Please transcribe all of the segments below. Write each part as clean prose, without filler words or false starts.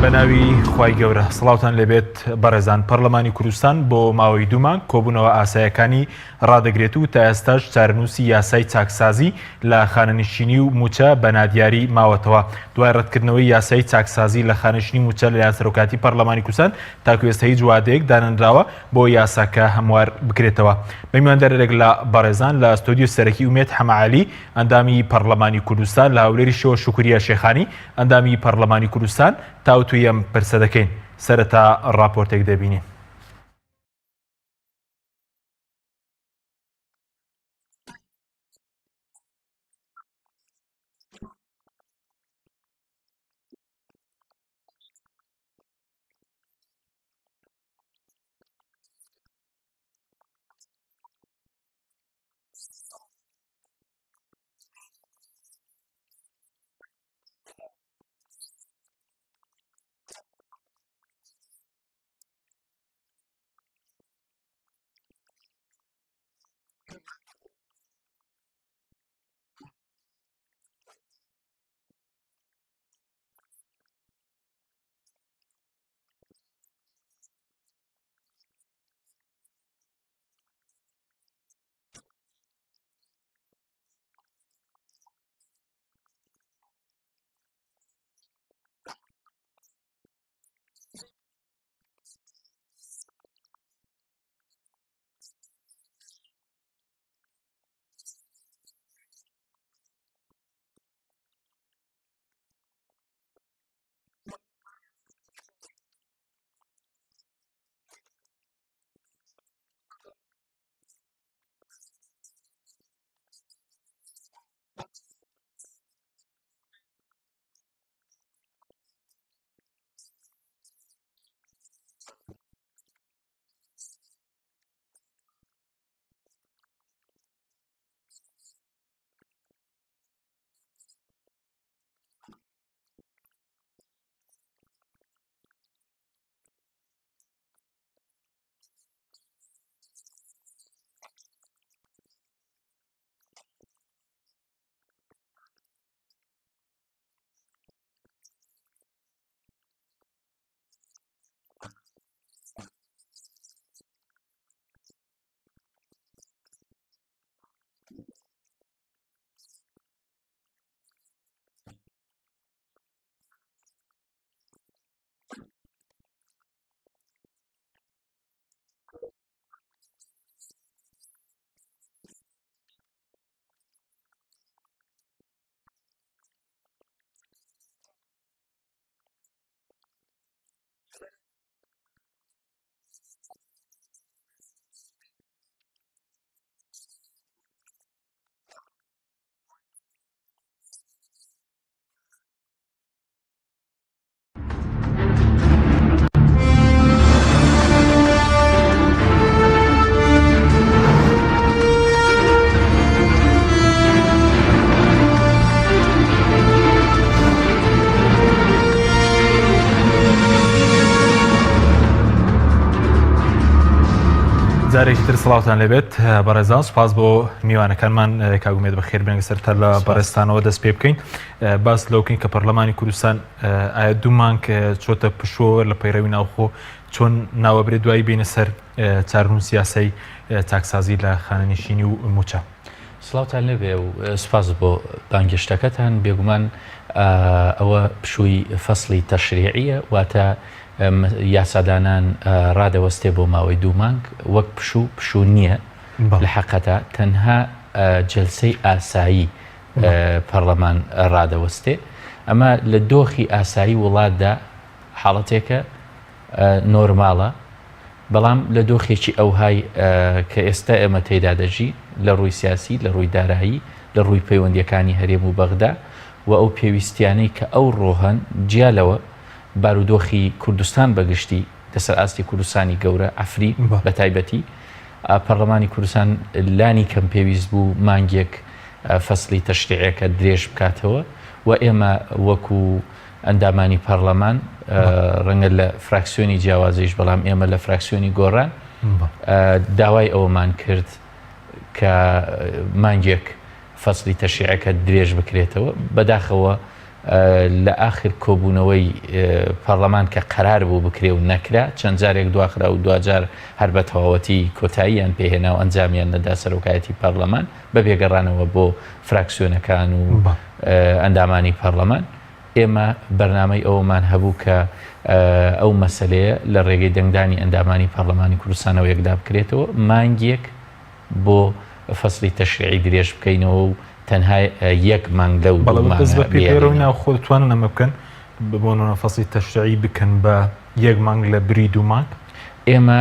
بە ناوی خوای گەورە سڵاوتان لێبێت بەڕێزان پەرلەمانی کوردستان بۆ ماوەی دوو مانگ کۆبوونەوە ئاسایەکانی ڕادەگرێت و تا ئێستاش چارەنووسی یاسای چاکسازی لە خانەنشینی و مووچە بە نادیاری ماوەتەوە دوای ڕەتکردنەوەی یاسای چاکسازی لە خانەنشینی مووچە لەلایەن سەرۆکایەتی پەرلەمانی کوردستان تاکو ئێستا هیچ وادەیەک دانەنراوە بۆ یاساکە هەموار بکرێتەوە. بە میواندارێک لە بەڕێزان لە ستۆدیۆ سەرەکی ئومێد حەمەعەلی ئەندامی پەڕلەمانی کوردستان لە هەولێریشەوە شوکریە شێخانی ئەندامی پەڕلەمانی کوردستان تاوتوێی ئەم پرسە دەکەین. سەرەتا ڕاپۆرتێک دەبینین. جارێکی تر سڵاوتان لێبێت بەڕێزان سوپاس بۆ میوانەکانمان کاک ئومێد بەخێر بێن سەرتا لە بەڕێزتانەوە دەست پێ بکەین باس لەوکەین کە پەرلەمانی کوردستان ئایا دوو مانگ چۆتە پشووەوە لە پەیڕەوی ناوخۆ چۆن ناوەبرێ دوایی بینە سەر چارنووس یاسای چاکسازی لە خانەنشینی و موچە. سڵاوتان لێبێ و سوپاس بۆ بانگێشتەکەتان. بێگومان ئەوە پشووی فەسڵی تەشریعییە، واتە یاسادانان ڕادەوەستێ بۆ ماوەی دوو مانگ وەک پشوو، پشوو نییە لە حەقەتا تەنها جەلسەی ئاسایی پەڕلەمان ڕادەوەستێ. ئەمە لە دۆخی ئاسایی وڵاتدا حاڵەتێکە نۆرماڵە، بەڵام لە دۆخێکی ئەوهای کە ئێستا ئێمە تێیدا دەژی لە ڕووی سیاسی، لە ڕووی دارایی، لە ڕووی پەیوەندییەکانی هەرێم و بەغدا و ئەو پێویستیانەی کە ئەوڕۆ هەن، جیا لەوە بارودۆخی کوردستان بە گشتی لەسەر ئاستی کوردستانی گەورە، عەفرین بە تایبەتی، پەڕلەمانی کوردستان لانی کەم پێویست بوو مانگێک فەسڵی تەشریعەکە درێژ بکاتەوە و ئێمە وەکو ئەندامانی پەڕلەمان ڕەنگە لە فراکسیۆنی جیاوازیش بەڵام ئێمە لە فراکسیۆنی گۆڕان داوای ئەوەمان کرد کە مانگێک فەسڵی تەشریعەکە درێژ بکرێتەوە بەداخەوە. لە ئاخر کۆبوونەوەی پەڕلەمان کە قەرار بوو بکرێ و نەکرا، چەند جارێک دواخرا و دواجار هەر بە تەواوەتی کۆتاییان پێهێنا و ئەنجامیان نەدا سەرۆکایەتی پەڕلەمان بە بێ گەڕانەوە بۆ فراکسیۆنەکان و ئەندامانی پەڕلەمان. ئێمە بەرنامەی ئەوەمان هەبوو کە ئەو مەسەلەیە لە ڕێگەی دەنگدانی ئەندامانی پەڕلەمانی کوردستانەوە یەکلا بکرێتەوە، مانگێک بۆ فەسڵی تەشریعی درێژ بکەینەوە و تەنها یەک مانگ لەو بەڵێ بەس بە پێی پەیڕەوی ناوخۆ دەتوانن ئەمە بکەن بۆ نمونە فەسڵی تەشریعی بکەن بە یەک مانگ لە بری دوو مانگ؟ ئێمە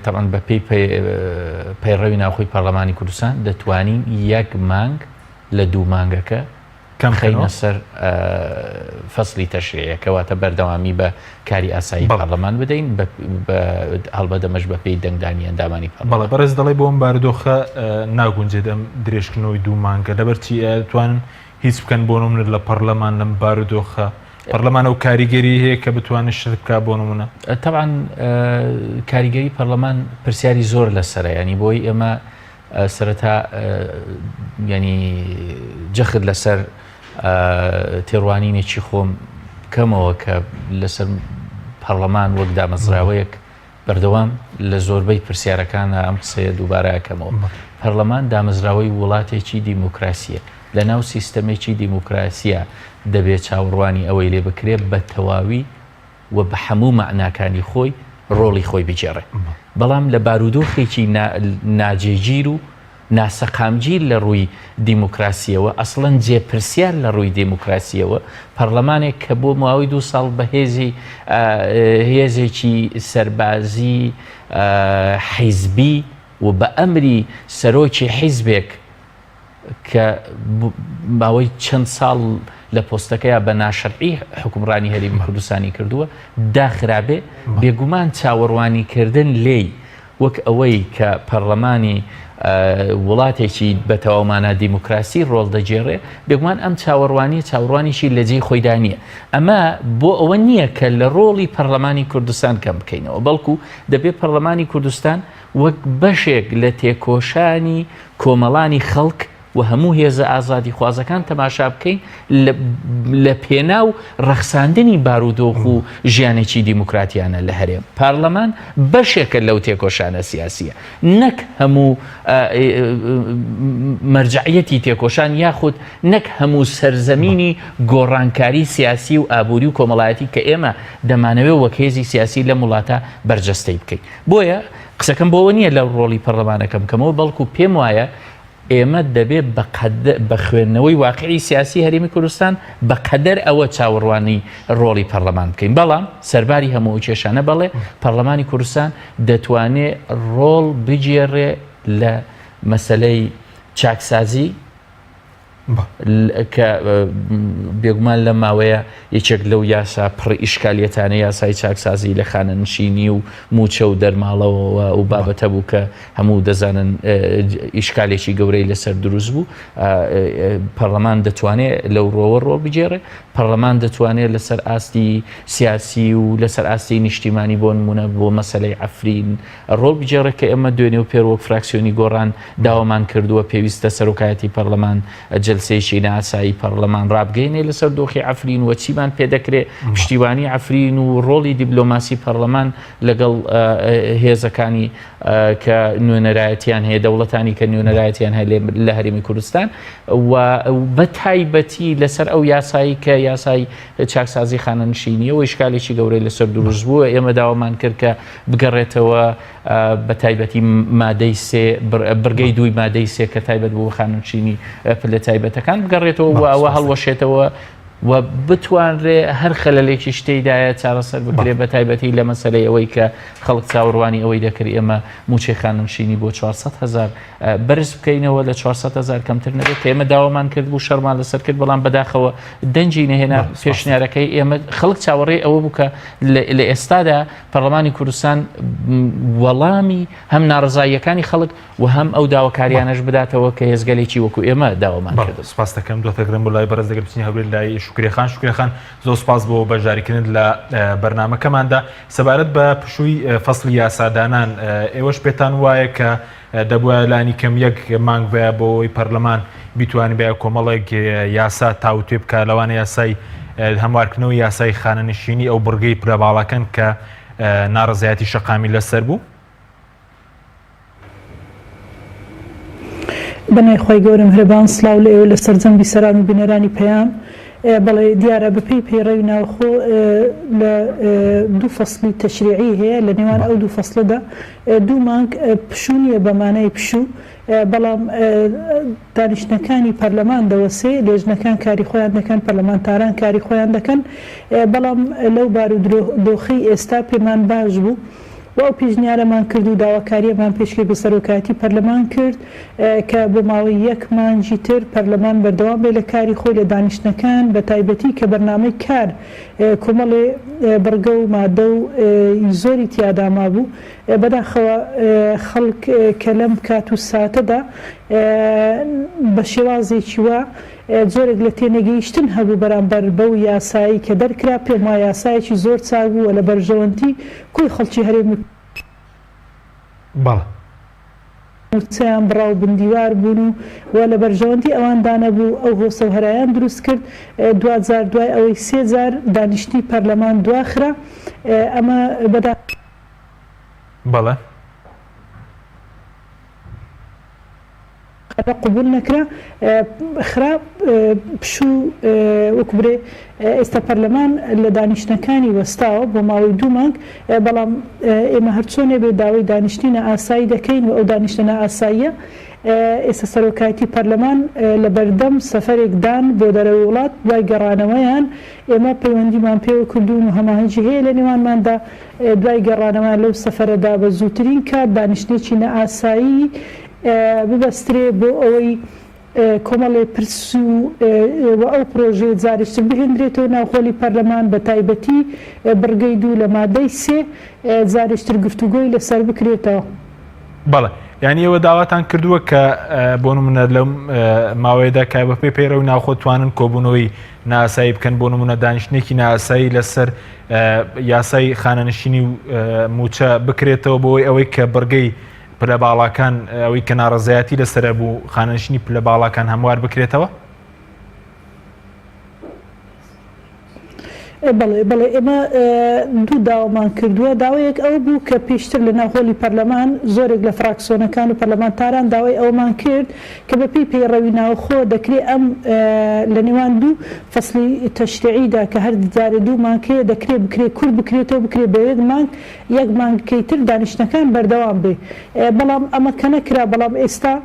تەبعەن بە پێی پەیڕەوی ناوخۆی پەرلەمانی کوردستان دەتوانین یەک مانگ لە دوو مانگەکە بخەینە سەر فەسلی تەشریعەکە واتە بەردەوامی بە کاری ئاسایی پەرلەمان بدەین هەڵبەت ئەمەش بە پێی دەنگدانی ئەندامانی پەرلەمان. بەڵێ بەڕێز دەڵێ بۆ ئەم بارودۆخە ناگونجێت ئەم درێژکردنەوەی دوو مانگە لەبەر چی ئەتوانن هیچ بکەن بۆ نمونە لە پەرلەمان لەم بارودۆخە پەرلەمان ئەو کاریگەری هەیە کە بتوانێت شت بکات بۆ نمونە؟ تەبعەن کاریگەری پەرلەمان پرسیاری زۆر لەسەرە یانی بۆی ئێمە سەرەتا یانی جەخت لەسەر تێڕوانینێکی خۆم بکەمەوە کە لەسەر پەرلەمان وەک دامەزراوەیەک بەردەوام لە زۆربەی پرسیارەکانە ئەم قسەیە دووبارە ئەکەمەوە. پەرلەمان دامەزراوەی وڵاتێکی دیموکراسیە لە ناو سیستەمێکی دیموکراسیە دەبێ چاوەڕوانی ئەوەی لێ بکرێ بە تەواوی و بە هەموو مەعناکانی خۆی ڕۆڵی خۆی بگێڕێ. بەڵام لە بارودۆخێکی ناجێگیر و ناسەقامگیر لە ڕووی دیموکراسییەوە، ئەسڵەن جێ پرسیار لە ڕووی دیموکراسییەوە، پەڕلەمانێک کە بۆ ماوەی دوو ساڵ بە هێزی هێزێکی سەربازی حیزبی و بە ئەمری سەرۆکی حیزبێک کە ماوەی چەند ساڵ لە پۆستەکەیا بە ناشەرعی حوکمڕانی هەرێمی کوردستانی کردووە داخرابێ، بێگومان چاوەڕوانی کردن لێی وەک ئەوەی کە پەڕلەمانی وڵاتێکی بە تەواو مانا دیموکراسی ڕۆڵ دەگێڕێ، بێگومان ئەم چاوەڕوانیە چاوەڕوانیی لە جێی خۆیدا نییە. ئەمە بۆ ئەوە نییە کە لە ڕۆڵی پەڕلەمانی کوردستان کەم بکەینەوە، بەڵکو دەبێ پەڕلەمانی کوردستان وەک بەشێک لە تێکۆشانی کۆمەڵانی خەڵک و هەموو هێزە ئازادیخوازەکان تەماشا بکەین لە پێناو ڕەخساندنی بارودۆخ و ژیانێکی دیموکراتیانە لە هەرێم. پارلەمان بەشێکە لەو تێکۆشانە سیاسیە نەک هەموو مەرجەعیەتی تێکۆشان یاخود نەک هەموو سەرزەمینی گۆڕانکاری سیاسی و ئابووری و کۆمەڵایەتی کە ئێمە دەمانەوێت وەک هێزی سیاسی لەم وڵاتە بەرجەستەی بکەین. بۆیە قسەکەم بۆوە نییە لە ڕۆڵی پەرلەمانەکەم بکەمەوە، بەڵکو پێم وایە ئێمە دەبێ بە خوێندنەوەی واقعی سیاسی هەرێمی کوردستان بە قەدەر ئەوە چاوەڕوانی ڕۆڵی پەرلەمان بکەین. بەڵام سەرباری هەموو ئەو کێشانە بەڵێ پەرلەمانی کوردستان دەتوانێ ڕۆڵ بگێڕێ لە مەسەلەی چاکسازی، کە بێگومان لەم ماوەیە یەکێک لەو یاسا پڕ ئیشکالیەتانە یاسای چاکسازی لە خانەنشینی و موچە و دەرماڵەوە و بابەتە بوو کە هەموو دەزانن ئیشکالێکی گەورەی لەسەر دروست بوو پەرلەمان دەتوانێت لەو ڕۆوە ڕۆڵ بگێڕێ پەرلەمان دەتوانێت لەسەر ئاستی سیاسی و لەسەر ئاستی نیشتیمانی بۆ نمونە بۆ مەسلەی عەفرین ڕۆڵ بگێڕێت کە ئێمە دوێنێ و پێر وەک فراکسیۆنی گۆڕان داوامان کردووە پێویستە سەرۆکایەتی پەرلەمان جەلسەیەکی نائاسایی پەرلەمان ڕابگەیەنێ لەسەر دۆخی عەفرین و چیمان پێدەکرێ پشتیوانی عەفرین و ڕۆڵی دیبلۆماسی پەرلەمان لەگەڵ هێزەکانی کە نوێنەرایەتیان هەیە دەوڵەتانی کە نوێنەرایەتیان هەیە لە هەرێمی کوردستان و بە تایبەتی لەسەر ئەو یاسایی کە یاسای چاکسازی خانەنشینیە و ئیشکالێکی گەورەی لەسەر دروست بووە ئێمە داوامان کرد کە بگەڕێتەوە بە تایبەتی مادەی سێ بڕگەی دووی مادەی سێ کە تایبەت بوو خانەنشینی پلە تایبەتەکان بگەڕێتەوە و ئەوە هەڵوەشێتەوە و بتوانرێ هەر خەلەلێکیش تێیدایە چارەسەر بکرێ بە تایبەتی لە مەسەلەی ئەوەی کە خەڵک چاوەڕوانی ئەوەی دەکرد ئێمە مووچەی خانەنشینی بۆ 400 هەزار بەرز بکەینەوە لە 400 هەزار کەمتر نەبێت کە ئێمە داوامان کرد بوو شەڕمان لەسەر کرد بەڵام بەداخەوە دەنگی نەهێنا پێشنیارەکەی ئێمە خەڵک چاوەڕێی ئەوە بوو کە لە ئێستادا پەرلەمانی کوردستان وەڵامی هەم ناڕەزاییەکانی خەڵک و هەم ئەو داواکاریانەش بداتەوە کە هێزگەلێکی وەکو ئێمە داوامان کردن. سپاس دەکەم دواتر دەگەڕێم بۆ لای بەڕێز دەگەر بچینە هەولێر لای شوکریە خان. شوکریە خان زۆر سپاس بۆ بەشداریکردنت لە بەرنامەکەماندا. سەبارەت بە پشووی فەسڵی یاسادانان ئێوەش پێتان وایە کە دەبوایە لانی کەم یەک مانگ بایە بۆ ئەوەی پەرلەمان بیتوانیبایە کۆمەڵێک یاسا تاوتوێ بکا لەوانە یاسای هەموارکردنەوەی یاسای خانەنشینی ئەو بڕگەی پلە باڵاکان کە ناڕەزایەتی شەقامی لەسەر بوو؟ بەناوی خوای گەورە مهرەبان سڵاو لە ئێوە لە سەرجەم بیسەران و بینەرانی پەیام بەڵێ دیارە بەپێی پەیڕەوی ناوخۆ لە دوو فەسڵی تەشریعی هەیە لە نێوان ئەو دوو فەسڵەدا دوو مانگ پشوو نییە بە مانای پشوو بەڵام دانیشتنەکانی پەرلەمان دەوەسێ لێژنەکان کاری خۆیان دەکەن پەرلەمانتاران کاری خۆیان دەکەن بەڵام لەو بارودۆخەی ئێستا پێمان باش بوو و ئەو پێشنیارەمان کرد و داواکارییەمان پێشکەش بە سەرۆکایەتی پەرلەمان کرد کە بۆ ماوەی یەک مانگی تر پەرلەمان بەردەوام بێت لە کاری خۆی لە دانیشتنەکان بە تایبەتی کە بەرنامەی کار کۆمەڵێ بڕگە و مادە و زۆری تیادا مابوو بەداخەوە خەڵک کە لەم کات و ساتەدا بە شێوازێکی وا جۆرێک لە تێنەگەیشتن هەبوو بەرامبەر بەو یاسایەی کە دەرکرا، پێم وایە یاسایەکی زۆر چاک بوو و لە بەرژەوەندی کۆی خەڵکی هەرێمی بەڵێ. مووچەیان بڕا و بندیوار بوون و و لە بەرژەوەندی ئەواندا نەبوو، ئەو هۆسە و هەرایان دروست کرد، دواجار دوای ئەوەی سێ جار دانیشتنی پەرلەمان دواخرا، ئەمە بەدا. بەڵێ. قەرە قبول نەکرا خرا پشوو وەکو برێ ئێستا پەرلەمان لە دانیشتنەکانی وەستاوە بۆ ماوەی دوو مانگ بەڵام ئێمە هەرچۆنێ بێ داوای دانیشتنی نائاسایی دەکەین و ئەو دانیشتنە نائاساییە ئێستا سەرۆکایەتی پەرلەمان لە بەردەم سەفەرێک دان بۆ دەرەوەی وڵات دوای گەڕانەوەیان ئێمە پەیوەندیمان پێوە کردوون و هەماهەنگی هەیە لە نێوانماندا دوای گەڕانەوەیان لەو سەفەرەدا بە زووترین کات دانیشتنێکی نائاسایی ببەسترێ بۆ ئەوەی کۆمەڵێ پرس و و ئەو پرۆژەیە جارێکتر بهێندرێتەوە ناو هۆڵی پەرلەمان بە تایبەتی بڕگەی دوو لە مادەی سێ جارێکتر گفتوگۆی لەسەر بکرێتەوە. بەڵێ یانی ئێوە داواتان کردووە کە بۆ نمونە لەم ماوەیەدا کە بە پێی پەیڕەوی ناوخۆ توانن کۆبوونەوەی نائاسایی بکەن بۆ نمونە دانیشتنێکی نائاسایی لەسەر یاسای خانەنشینی و موچە بکرێتەوە بۆی ئەوەی کە بڕگەی پلە باڵاکان ئەوەی کە ناڕەزایەتی لەسەرە بوو خانەنشینی پلە باڵاکان هەموار بکرێتەوە؟ بەڵێ بەڵێ ئێمە دوو داوامان کردووە داوایەک ئەوە بوو کە پێشتر لە ناو هۆڵی پەرلەمان زۆرێک لە فراکسۆنەکان و پەرلەمانتاران داوای ئەوەمان کرد کە بە پێی پەیڕەوی ناوخۆ دەکرێ ئەم لە نێوان دوو فەسڵی تەشریعیدا کە هەر جارێ دوو مانگ هەیە دەکرێ بکرێ کورت بکرێتەوە بکرێ بە یەک مانگ یەک مانگکەی تر دانیشتنەکان بەردەوام بێ بەڵام ئەمە کە نەکرا بەڵام ئێستا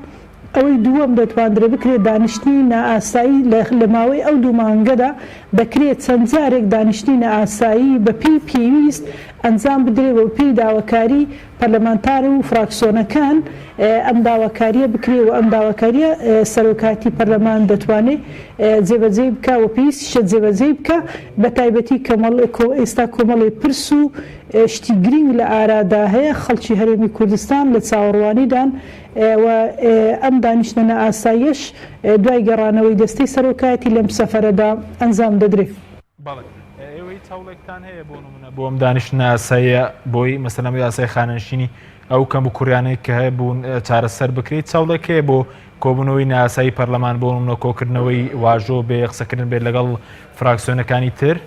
ئەوەی دووەم دەتواندرێ بکرێ دانیشتنی نائاسایی لە لە ماوەی ئەو دوو مانگەدا دەکرێ چەند جارێک دانیشتنی نائاسایی بە پێی پێویست ئەنجام بدرێ و بە پێی داواکاری پەرلەمانتار و فراکسۆنەکان ئەم داواکاریە بکرێ و ئەم داواکاریە سەرۆکایەتی پەرلەمان دەتوانێ جێبەجێی بکا و پێویستیشە جێبەجێی بکا بە تایبەتی کەمەڵ ئێستا کۆمەڵێ پرس و شتی گرینگ لە ئارادا هەیە خەڵکی هەرێمی کوردستان لە چاوەڕوانیدان و ئەم دانیشتنە نائاساییەش دوای گەڕانەوەی دەستەی سەرۆکایەتی لەم سەفەرەدا ئەنجام دەدرێ. بەڵێ ئێوە هیچ هەوڵێکتان هەیە بۆ نمونە بۆ ئەم دانیشتنە ئاساییە بۆی مەسەلەن یاسای خانەنشینی ئەو کەم و کوڕیانەی کە هەبوون چارەسەر بکرێت چاوڵێک هەیە بۆ کۆبوونەوەی ناسایی پەرلەمان بۆ نمونە کۆکردنەوەی واژۆ بێ قسەکردن بێت لەگەڵ فراکسیۆنەکانی تر؟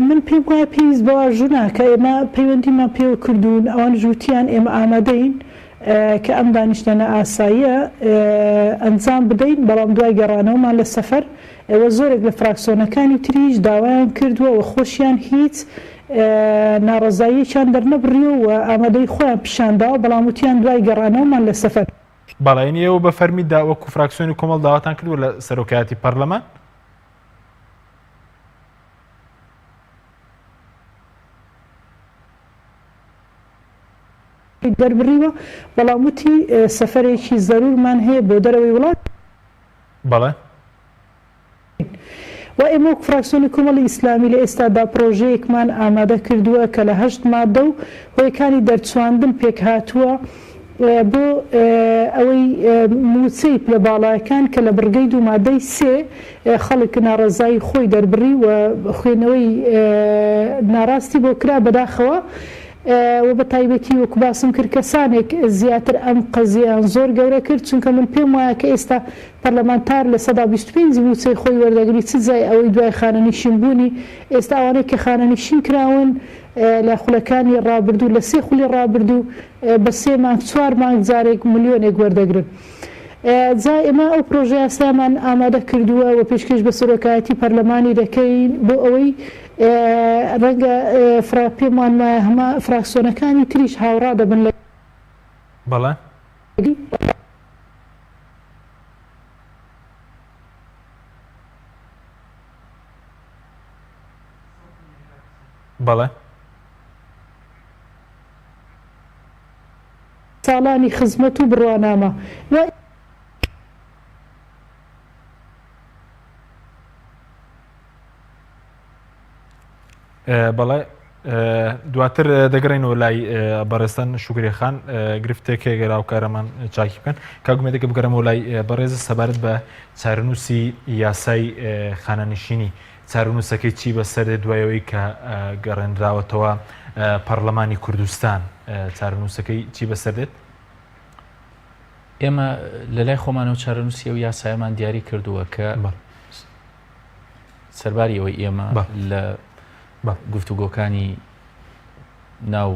من پێم وایە پێویست بە واژوو ناکا، ئێمە پەیوەندیمان پێوە کردوون، ئەوانیش وتیان ئێمە ئامادەین کە ئەم دانیشتنە نائاساییە ئەنجام بدەین، بەڵام دوای گەڕانەوەمان لە سەفەر و زۆرێک لە فراکسۆنەکانی تریش داوایان کردووە و خۆشیان هیچ ناڕەزاییەکیان دەرنەبڕیوە و ئامادەیی خۆیان پیشانداوە، بەڵام وتیان دوای گەڕانەوەمان لە سەفەر. بەڵێ یانی ئێوە بە فەرمی دا وەکو فراکسیۆنی کۆمەڵ داواتان کردووە لە سەرۆکایەتی پەرلەمان؟ دەربڕیوە، بەڵام وتی سەفەرێکی زەرورمان هەیە بۆ دەرەوەی وڵات. بەڵێ. و ئێمە وەک فراکسیۆنی کۆمەڵی ئیسلامی لە ئێستادا پڕۆژەیەکمان ئامادە کردووە کە لە هەشت مادە و هۆیەکانی دەرچواندن پێکهاتووە بۆ ئەوەی مووچەی پلە باڵایەکان کە لە بڕگەی دوو مادەی سێ خەڵک ناڕەزایی خۆی دەربڕی و خوێندنەوەی ناڕاستی بۆ کرا بەداخەوە. و بە تایبەتی وەکو باسم کرد کەسانێک زیاتر ئەم قەزیەیان زۆر گەورە کرد چونکە من پێم وایە کە ئێستا پەرلەمانتار 25% موچەی خۆی وەردەگری چ جای ئەوەی دوای خانەنیشین بوونی ئێستا ئەوانەی کە خانەنیشین کراون لە خولەکانی ڕابردوو لە سێ خولی ڕابردوو بە سێ مانگ چوار مانگ جارێک ملیۆنێک وەردەگرن. جا ئێمە ئەو پرۆژەیاسایەمان ئامادە کردووە و پێشکێش بە سەرۆکایەتی پەرلەمانی دەکەین بۆ ئەوەی ڕەنگە فرا پێم وان وایە هەما فراکسیۆنەکانی تریش هاوڕا دەبن لە بەڵێ. بەڵێ. ساڵانی خزمەت و بڕوانامە و. بەڵێ دواتر دەگەڕێنەوە لای بەڕێزتان شوکرێ خان گرفتێک هەیە گەر هاوکارەمان چاکی بکەن کاک ئومێدەکە بگەڕێمەوە لای بەڕێز سەبارەت بە چارەنووسی یاسای خانەنشینی چارەنووسەکەی چی بەسەر دێت دوای ئەوەی کە گەڕێنراوەتەوە پەڕلەمانی کوردستان چارەنووسەکەی چی بەسەر دێت؟ ئێمە لە لای خۆمانەوە چارەنووسی ئەو یاسایەمان دیاری کردووە کە سەرباری ئەوەی ئێمە لە گفتوگۆکانی ناو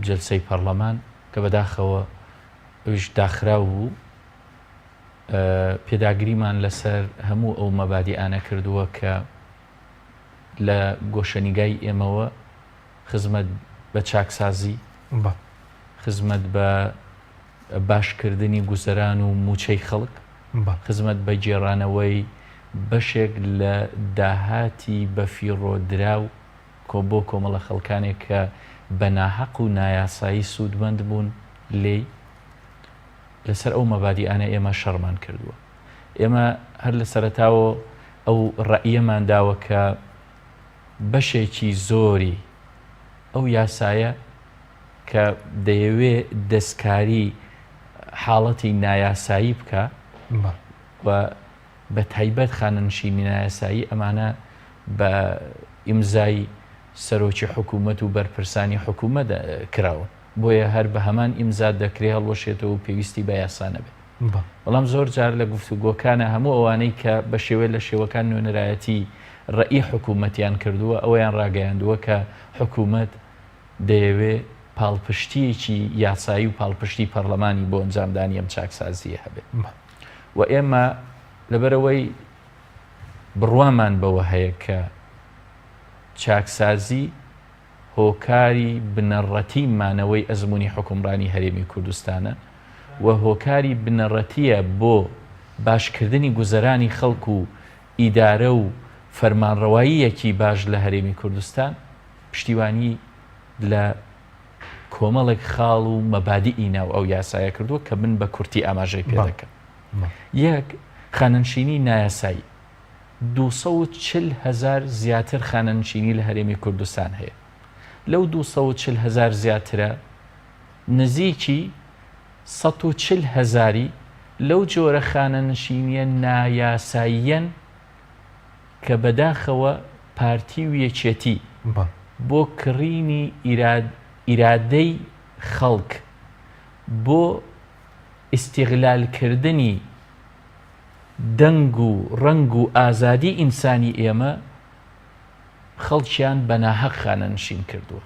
جلسەی پەرلەمان کە بەداخەوە ئەویش داخراو بوو پێداگریمان لەسەر هەموو ئەو مەبادیئانە کردووە کە لە گۆشەنیگای ئێمەوە خزمەت بە چاکسازی، خزمەت بە باشکردنی گوزەران و مووچەی خەڵک، خزمەت بە گێڕانەوەی بەشێک لە داهاتی بەفیڕۆدراو بۆ کۆمەڵە خەڵکانێک کە بە ناحەق و نایاسایی سوودمەند بوون لێی، لەسەر ئەو مەبادیئانە ئێمە شەڕمان کردووە. ئێمە هەر لە سەرەتاوە ئەو ڕەئیەمان داوە کە بەشێکی زۆری ئەو یاسایە کە دەیەوێ دەستکاری حاڵەتی نایاسایی بکا و بە تایبەت خانەنشینی نایاسایی ئەمانە بە ئیمزای سەرۆکی حکوومەت و بەرپرسانی حکوومەت کراون. بۆیە هەر بە هەمان ئیمزا دەکرێ هەڵوەشێتەوە و پێویستی بە یاسا نەبێت. بەڵام زۆر جار لە گفتوگۆکانا هەموو ئەوانەی کە بە شێوەیە لە شێوەکان نوێنەرایەتی رەئی حکوومەتیان کردووە ئەوەیان راگەیاندووە کە حکوومەت دەیەوێ پاڵپشتییەکی یاسایی و پاڵپشتی پەڕلەمانی بۆ ئەنجامدانی ئەم چاکسازییە هەبێ و ئێمە لەبەرئەوەی بڕوامان بەوە هەیە کە چاکسازی هۆکاری بنەڕەتی مانەوەی ئەزموونی حوکمڕانی هەرێمی کوردستانە و هۆکاری بنەڕەتییە بۆ باشکردنی گوزەرانی خەڵک و ئیدارە و فەرمانڕەواییەکی باش لە هەرێمی کوردستان، پشتیوانی لە کۆمەڵێک خاڵ و مەبادیئی ناو ئەو یاسایە کردووە کە من بە کورتی ئاماژەی پێ دەکەم. یەک، خانەنشینی نایاسایی. 240 هەزار زیاتر خانەنشینی لە هەرێمی کوردستان هەیە. لەو 240 هەزار زیاترە نزیکی 140 هەزاری لەو جۆرە خانەنشینیە نایاساییەن کە بەداخەوە پارتی و یەکێتی بۆ کڕینی ئیرادەی خەڵک بۆ ئیستیغلال کردنی دەنگ و ڕەنگ و ئازادی ئینسانی ئێمە خەڵکیان بە ناهەق خانەنشین کردووە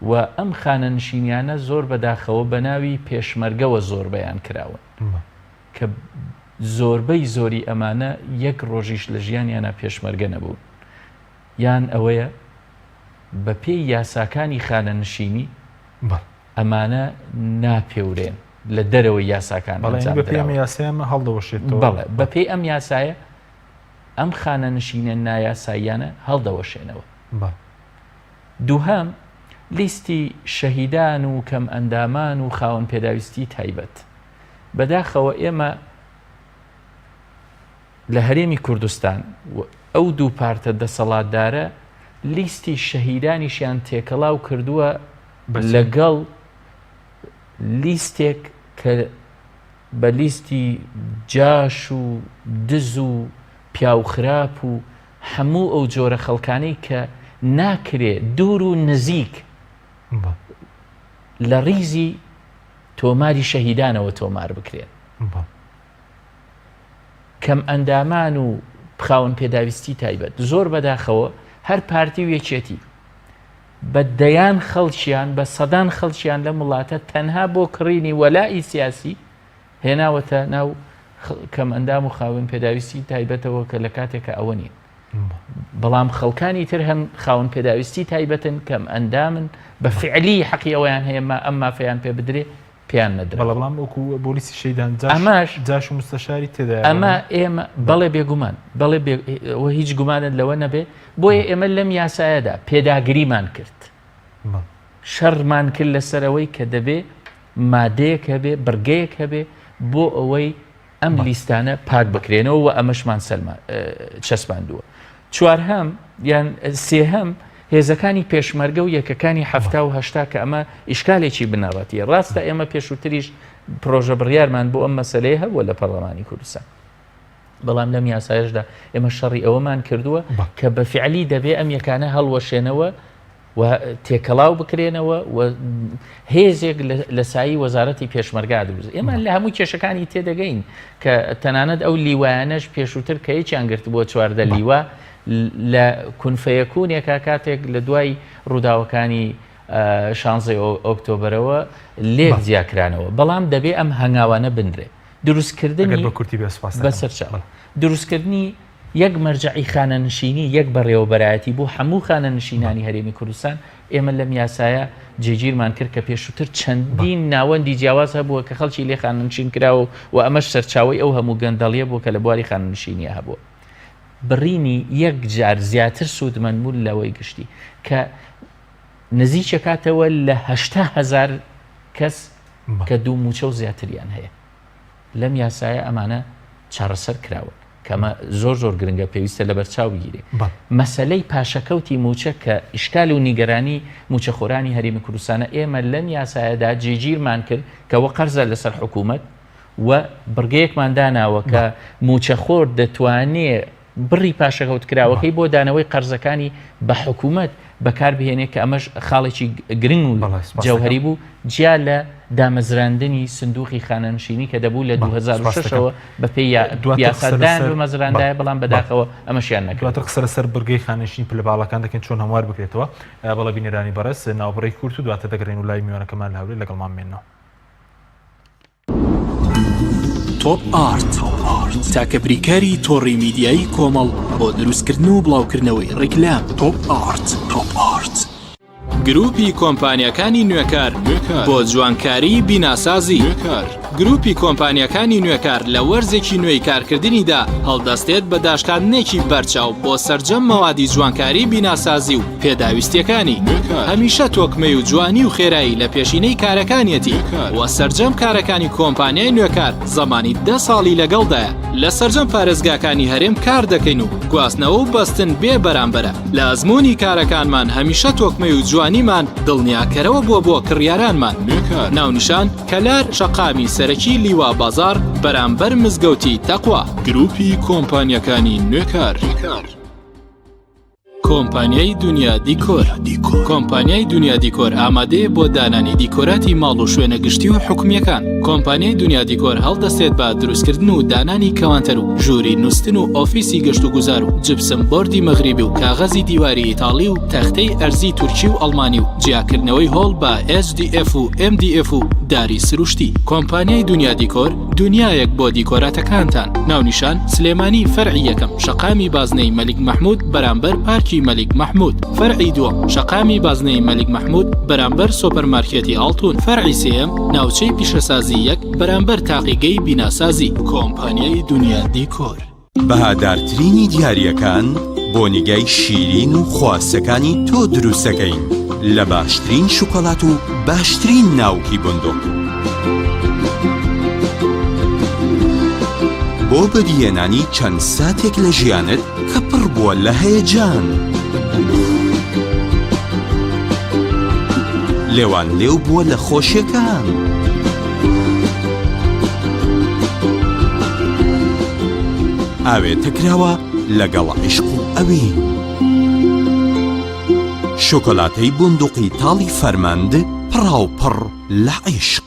و ئەم خانەنشینیانە زۆر بەداخەوە بە ناوی پێشمەرگەوە زۆربەیان کراون کە زۆربەی زۆری ئەمانە یەک ڕۆژیش لە ژیانیانە پێشمەرگە نەبوون یان ئەوەیە بە پێی یاساکانی خانەنشینی ئەمانە ناپێورێن لە دەرەوەی یاساکان ئەنجام بەڵێ ئەم یاسایە هەڵدەوەشێتەوە بەڵێ بە پێی ئەم یاسایە ئەم خانەنشینە نایاساییانە هەڵدەوەشێنەوە دووهەم لیستی شەهیدان و کەم ئەندامان و خاوەن پێداویستی تایبەت بەداخەوە ئێمە لە هەرێمی کوردستان و ئەو دوو پارتە دەسەڵاتدارە لیستی شەهیدانیشیان تێکەڵاو کردووە لەگەڵ لیستێک کە بە لیستی جاش و دز و پیاوخراپ و هەموو ئەو جۆرە خەڵکانەی کە ناکرێ دوور و نزیک. لە ڕیزی تۆماری شەهیدانەوە تۆمار بکرێن. کەمئەندامان و خاوەن پێداویستی تایبەت زۆر بەداخەوە هەر پارتی و یەکێتی بە دەیان خەڵکیان بە سەدان خەڵکیان لەم وڵاتە تەنها بۆ کڕینی وەلائی سیاسی هێناوەتە ناو کەمئەندام و خاوەن پێداویستی تایبەتەوە کە لە کاتێکە ئەوە نین. بەڵام خەڵکانی تر هەن خاوەن پێداویستی تایبەتن کەم ئەندامن بە فعلی حەقی ئەوەیان هەیە ما ئەم مافەیان پێ بدرێ پێیان نەدرا. بەڵێ بەڵام وەکو بۆ لیستی شەهیدان جاش ئەمەش جاش و مستەشاری تێدایە ئەمە ئێمە بەڵێ بێگومان بەڵێ بێ و هیچ گومانت لەوە نەبێ بۆیە ئێمە لەم یاسایەدا پێداگریمان کرد شەڕمان کرد لەسەرەوەی کە دەبێ مادەیەک هەبێ بڕگەیەک هەبێ بۆ ئەوەی ئەم لیستانە پاک بکرێنەوە و ئەمەشمان سەلما چەسپاندووە. چوارهەم یان سێهەم هێزەکانی پێشمەرگە و یەکەکانی حەفتا و هەشتا کە ئەمە ئیشکالێکی بنەڕەتیە. ڕاستە ئێمە پێشووتریش پرۆژە بڕیارمان بۆ ئەم مەسەلەیە هەبووە لە پەرلەمانی کوردستان. بەڵام لەم یاسایشدا ئێمە شەڕی ئەوەمان کردووە کە بە فعلی دەبێ ئەم یەکانە هەڵوەشێنەوە و تێکەڵاو بکرێنەوە و هێزێک لە سایی وەزارەتی پێشمەرگا دروست ئێمە لە هەموو کێشەکانی تێدەگەین کە تەنانەت ئەو لیوایانەش پێشووتر کە یەکیان گرتبووە 14 لیوا لە کونفەیەکونێکا کاتێک لە دوای ڕووداوەکانی شانزەی ئۆکتۆبەرەوە لێک جیاکرانەوە بەڵام دەبێ ئەم هەنگاوانە بنرێ دروستکردنی بە کورتی بێ سپاس بەسەرچاو دروستکردنی یەک مەرجەعی خانەنشینی، یەک بەڕێوەبەرایەتی بۆ هەموو خانەنشینانی هەرێمی کوردستان، ئێمە لەم یاسایە جێگیرمان کرد کە پێشووتر چەندین ناوەندی جیاواز هەبووە کە خەڵکی لێ خانەنشین کراوە و ئەمەش سەرچاوەی ئەو هەموو گەندەڵیە بووە کە لە بواری خانەنشینیە هەبووە. بڕینی یەکجار زیاتر سوودمەند بوون لەوەی گشتی کە نزیکەکاتەوە لە 80 هەزار کەس کە دوو مووچە و زیاتریان هەیە. لەم یاسایە ئەمانە چارەسەر کراون کە ئەمە زۆر زۆر گرنگە پێویستە لەبەرچاو بگیرێ. مەسەلەی پاشەکەوتی مووچە کە ئیشکال و نیگەرانی مووچەخۆرانی هەرێمی کوردستانە ئێمە لەم یاسایەدا جێگیرمان کرد کە وە قەرزە لەسەر حکوومەت و بڕگەیەکمان داناوە کە مووچەخۆر دەتوانێ بڕی پاشەکەوتکراوەکەی بۆ دانەوەی قەرزەکانی بە حکوومەت بەکاربهێنێت کە ئەمەش خاڵێکی گرنگ و جەوهەری بوو جیا لە دامەزراندنی سندوقی خانەنشینی کە دەبوو لە 2006ەوە بەپێی یاسا دایان بمەزراندایە بەڵام بەداخەوە ئەمەشیان نەکرد. دواتر قسە لەسەر بڕگەی خانەنشینی پلە باڵاکان دەکەین چۆن هەموار بکرێتەوە. بەڵێ بینەرانی بەڕێز ناوبڕێکی کورت و دواتر دەگەڕێین و لای میوانەکەمان لە هەولێر لەگەڵمان بمێننەوە. تۆپ ئارت تاکە بریکاری تۆڕی میدیایی کۆمەڵ بۆ دروستکردن و بڵاوکردنەوەی ڕیکلام تۆپ ئارت تۆپ ئارت. گروپی کۆمپانیاکانی نوێکار بۆ جوانکاری بیناسازی گروپی کۆمپانیاکانی نوێکار لە وەرزێکی نوێی کارکردنیدا هەڵدەستێت بە داشکاندنێکی بەرچاو بۆ سەرجەم مەوادی جوانکاری بیناسازی و پێداویستیەکانی هەمیشە تۆکمەی و جوانی و خێرایی لە پێشینەی کارەکانیەتی و سەرجەم کارەکانی کۆمپانیای نوێکار زەمانی دە ساڵی لەگەڵدایە لە سەرجەم پارێزگاکانی هەرێم کار دەکەین و گواستنەوە و بەستن بێ بەرامبەرە لە ئەزموونی کارەکانمان هەمیشە تۆکمەی و جوانیمان دڵنیاکەرەوە بووە بۆ کڕیارانمان ناونیشان کەلار شەقامی سەرەکی لیوا بازاڕ بەرامبەر مزگەوتی تەقوا. گروپی کۆمپانیاکانی نوێکار. کۆمپانیای دونیا دیکۆر کۆمپانیای دونیا دیکۆر ئامادەیە بۆ دانانی دیکۆراتی ماڵ و شوێنە گشتی و حکومییەکان. کۆمپانیای دونیا دیکۆر هەڵدەستێت بە دروستکردن و دانانی کەوانتەر و ژووری نوستن و ئۆفیسی گەشتوگوزار و جپسم بۆردی مەغریبی و کاغەزی دیواری ئیتاڵی و تەختەی ئەرزی تورکی و ئەڵمانی و جیاکردنەوەی هۆڵ بە HDF و MDF و داری سروشتی. کۆمپانیای دونیا دیکۆر دونیایەک بۆ دیکۆراتەکانتان. ناونیشان، سلێمانی فەرعی یەکەم شەقامی بازنەی مەلیک مەحمود بەرامبەر پارکی مەلیک مەحمود فەرعی دووەم شەقامی بازنەی مەلیک مەحمود بەرامبەر سۆپەرمارکێتی ئاڵتون فەرعی سێیەم ناوچەی پیشەسازی یەک بەرامبەر تاقیگەی بیناسازی کۆمپانیای دونیا دیکۆر. بەهادارترینی دیارییەکان بۆ نیگای شیرین و خواستەکانی تۆ دروستەکەین لە باشترین شوکۆلات و باشترین ناوکی بندق. بۆ بەدیهێنانی چەند ساتێک لە ژیانت کە پڕ بووە لە هەیەجان. لێوان لێو بووە لە خۆشیەکان. ئاوێتە کراوە لەگەڵ عیشق و ئەوین. شۆکۆلاتەی بوندوقی تاڵی فەرمەند پڕاوپڕ لە عیشق.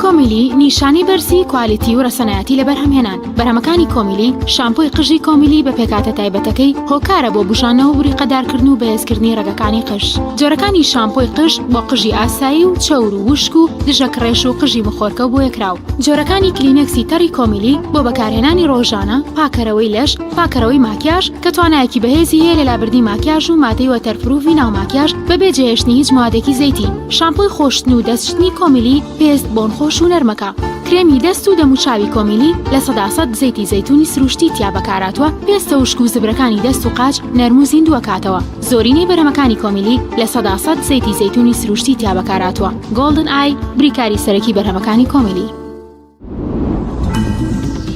کۆمیلی نیشانەی بەرزی کوالیتی و ڕەسەنایەتی لە بەرهەمهێنان، بەرهەمەکانی کۆمیلی، شامپۆی قژی کۆمیلی بە پێکهاتە تایبەتەکەی هۆکارە بۆ بوژانەوە و بریقەدارکردن و بەهێزکردنی ڕەگەکانی قژ. جۆرەکانی شامپۆی قژ بۆ قژی ئاسایی و چەور و وشک و دژە کڕێش و قژی مخۆرکە و بۆیەکراو. جۆرەکانی کلینێکسی تەڕی کۆمیلی بۆ بەکارهێنانی ڕۆژانە، پاکەرەوەی لەش، پاکەرەوەی ماکیاژ، کە توانایەکی بەهێزی هەیە لە لابردنی ماکیاژ و مادەی waterproof ی ناو ماکیاژ بەبێ جێهێشتنی هیچ موادێکی زەیتی. شامپۆی خۆشتن و دەست شتنی کۆمیلی پێست بۆنخۆش و نەرمەکە. کرێمی دەست و دەموچاوی کۆمیلی 100% زەیتی زەیتونی سروشتی تیا بەکارهاتووە پێستە وشک و زبرەکانی دەست و قاچ نەرم و زیندووەکاتەوە. زۆرینەی بەرهەمەکانی کۆمیلی 100% زەیتی زەیتونی سروشتی تیا بەکارهاتووە. گۆڵدن ئای بریکاری سەرەکی بەرهەمەکانی کۆمیلی.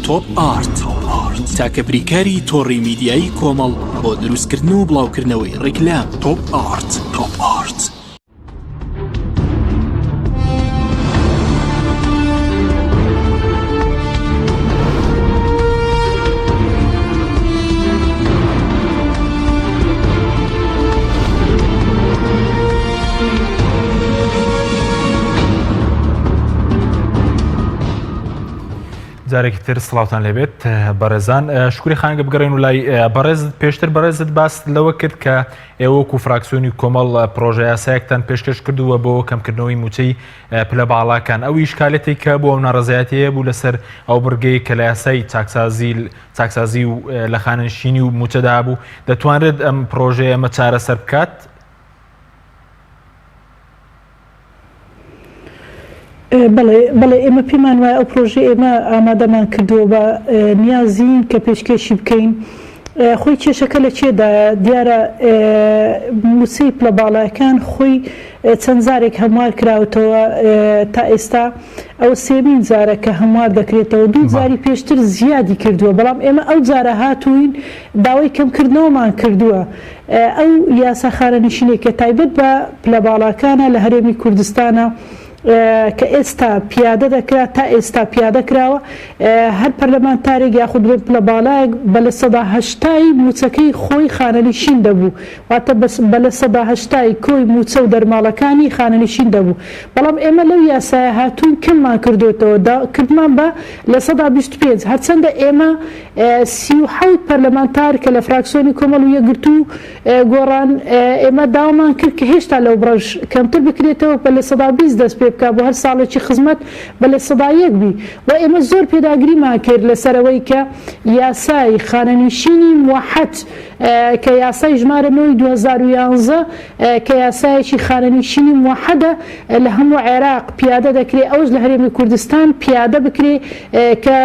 تۆپ ئارت تاکە بریکاری تۆڕی میدیایی کۆمەڵ بۆ دروستکردن و بڵاوکردنەوەی ڕیکلام تۆپ ئارت تۆپ ئارت. جارێکی تر سڵاوتان لێبێت بەڕێزان شکری خانگە بگەڕێن و لای بەڕێز پێشتر بەڕێزت باس لەوە کرد کە ئێوە وەکو فراکسیۆنی کۆمەڵ پرۆژە یاسایەکتان پێشکەش کردووە بۆ کەمکردنەوەی موچەی پلە باڵاکان ئەو ئیشکالێتێک کە بۆ ئەو ناڕەزایەتیەیە بوو لەسەر ئەو بڕگەی کە لە یاسای چاکسازی چاکسازی و لە خانەنشینی و موچەدا بوو دەتوانرێت ئەم پرۆژەیە ئەمە چارەسەر بکات؟ بەڵێ بەڵێ ئێمە پێمان وایە ئەو پرۆژەی ئێمە ئامادەمان کردووە بە نیازین کە پێشکێشی بکەین خۆی کێشەکە لە چێدایە دیارە مووچەی پلە باڵایەکان خۆی چەند جارێک هەموار کراوەتەوە تا ئێستا ئەوە سێمین جارە کە هەموار دەکرێتەوە دوو جاری پێشتر زیادی کردووە بەڵام ئێمە ئەو جارە هاتووین داوای کەمکردنەوەمان کردووە ئەو یاسا خانەنشینەی کە تایبەت بە پلە باڵاکانە لە هەرێمی کوردستانە کە ئێستا پیادە دەکرا تا ئێستا پیادە کراوە هەر پەرلەمانتارێک یاخود بڵێن پلە باڵایەک بە 80% ی مووچەکەی خۆی خانەنشین دەبوو واتە بە 80% ی کۆی مووچە و دەرماڵەکانی خانەنشین دەبوو بەڵام ئێمە لەو یاسایە هاتووین کەممان کردۆتەوە کردمان بە 25% هەرچەندە ئێمە 37 پەرلەمانتار کە لە فراکسیۆنی کۆمەڵ و یەکگرتوو گۆڕان، ئێمە داوامان کرد کە هێشتا لەو بڕەش کەمتر بکرێتەوە بە 20% دەست پێ بکا بۆ هەر ساڵێکی خزمەت بە 1% بی و ئێمە زۆر پێداگریمان کرد لەسەر ئەوەی کە یاسای خانەنشینی موەحەد کە یاسای ژمارە نۆ ی 2011 کە یاسایەکی خانەنشینی موەحەدە لە هەموو عێراق پیادە دەکرێ ئەوەش لە هەرێمی کوردستان پیادە بکرێ کە